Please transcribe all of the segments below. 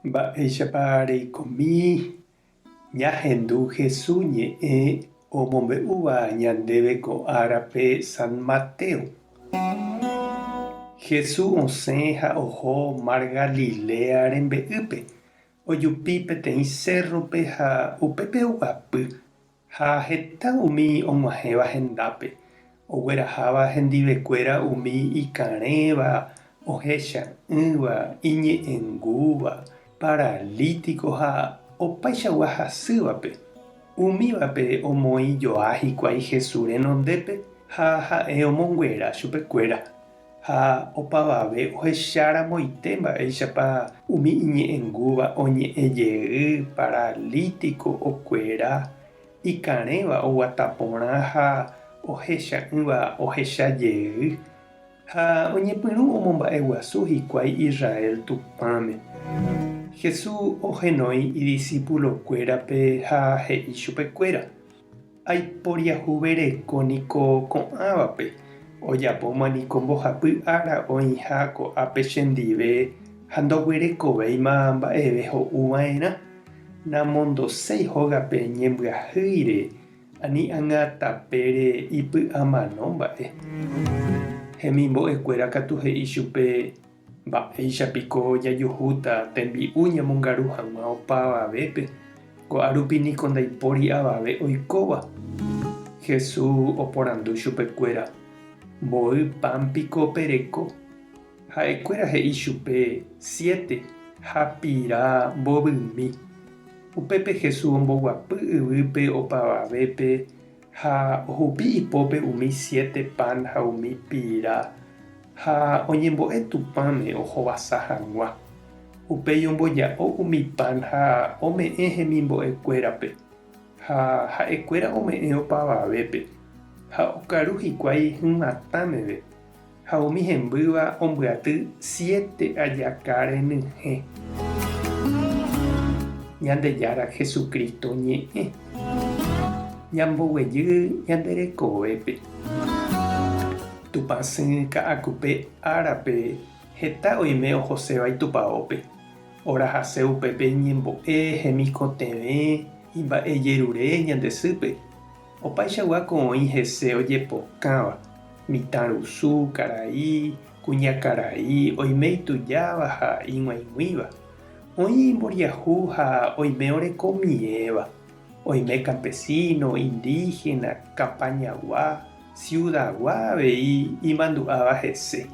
Mba'éichapa reikomi ñahendu Hesu ñe'ẽ omombe'úva ñandéve ko árape San Mateo? Hesu osẽ ha oho Mar Galilea rembe'ýpe, ojupi peteĩ sérrope ha upépe oguapy Ha heta umi og̃uahẽva hendápe, ogueraháva hendivekuéra umi ikarẽva, ohecha'ỹva, iñe'ẽngúva, paralítiko ha opaichagua hasývape. Umívape omoĩ joa hikuái Jesús renondépe ha ha'e omonguera chupekuéra. Ha opavave ohecharamoite mba'éichapa umi iñe'ẽngúva oñe'ẽ jey, paralítiko okuera, ikarẽva oguata porã ha ohecha'ỹva ohecha jey. Ha oñepyrũ omomba'eguasu hikuái Israel Tupãme. Jesús ohenói idisipulokuérape ha he'i chupekuéra. Aiporiahuvereko niko ko'ãvape, ojapóma niko mbohapy ára oĩha ko'ápe chendive ha ndoguerekovéima mba'eve ho'u va'erã. Namondoséi hógape ñembyahýire, ani ág̃a tapére ipy'amano mba'e. Hemimbo'ekuéra katu he'i chupe, Mba'éicha piko jajuhúta tembi'u ñamongaru hag̃ua opavavépe? Ko'árupi niko ndaipóri avave oikóva. Jesús oporandu chupekuéra, Mboy pan piko pereko? Ha'ekuéra he'i chupe, Siete, ha pira mbovymi. Upépe Jesús omboguapy yvýpe opavavépe ha ohupi ipópe umi siete pan ha umi pira. Ha oñembo'e Tupãme ohovasa hag̃ua. Upéi omboja'o umi pan ha ome'ẽ hemimbo'ekuérape, ha ha'ekuéra ome'ẽ opavavépe, ha okaru hikuái hymatã meve, ha umi hembýva ombyaty siete ajaka renyhẽ. Ñandejára Jesucristo ñe'ẽ. Ñamboguejy ñande rekovépe. Tupãsy Ka'akupe árape heta oime ohoséva itupaópe. Orahase upépe iñembo'e, hemikotevẽ, imba'ejerure ñande sýpe. Opaichagua ko oĩ hese ojepokãva, mitã rusu, karai, kuñakarai, oime itujáva ha ig̃uaig̃uíva. Oĩ imboriahu ha oime orekomiéva. Oime campesino, indígena, campañagua, ciudagua avei imandu'áva hese.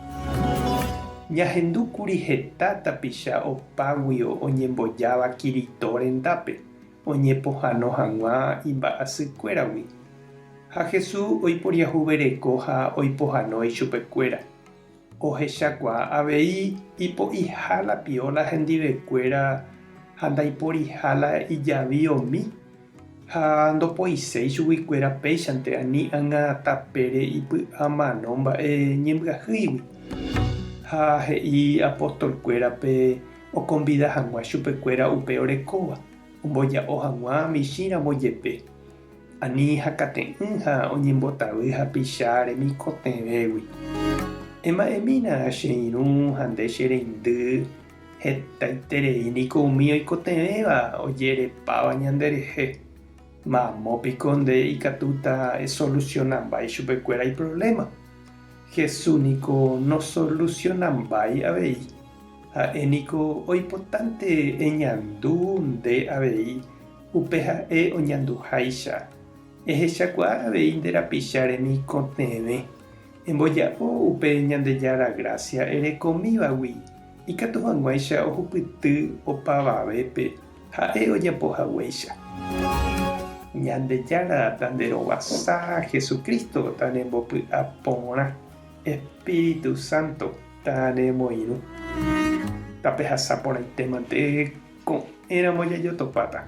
Ñahendúkuri heta tapicha opáguio oñembojáva Kirito rendápe oñepohãno hag̃ua imba'asykuéragui. Ha Jesús oiporiahuvereko ha oipohãno ichupekuéra. Ohechakuaa avei ipo'iha la pióla hendivekuéra ha ndaiporiha la ijaviomi, ha ndopoiséi chuguikuéra péichante ani ág̃a tapére ipy'amano mba'e ñembyahýigui. Ha he'i apostolkuérape okonvida hag̃ua chupekuéra upe orekóva, omboja'o hag̃ua michĩramo jepe, Ani hakate'ỹ ha oñembotavy hapicha remikotevẽgui. Ema'ẽmína che irũ ha nde che reindy, hetaiterei niko umi oikotevẽva ojerepáva ñanderehe. Mamo piko nde ikatúta esolusionambái chupekuéra iprovléma? Jesús niko nosolusionambái avei. Ha'e niko oipotánte eñandu nde avei Upe ha'e oñanduháicha, ehechakuaa avei nde rapicha remikotevẽ, emboja'o upe Ñandejára grásia erekomívagui ikatu hag̃uáicha ohupyty opavavépe ha'e ojapo haguéicha. Ñandejára tanderovasa, Jesucristo tanembopy'a porã, Espíritu Santo tanemoirũ. Tapehasa porãitémante. Ko'ẽramo jajotopáta.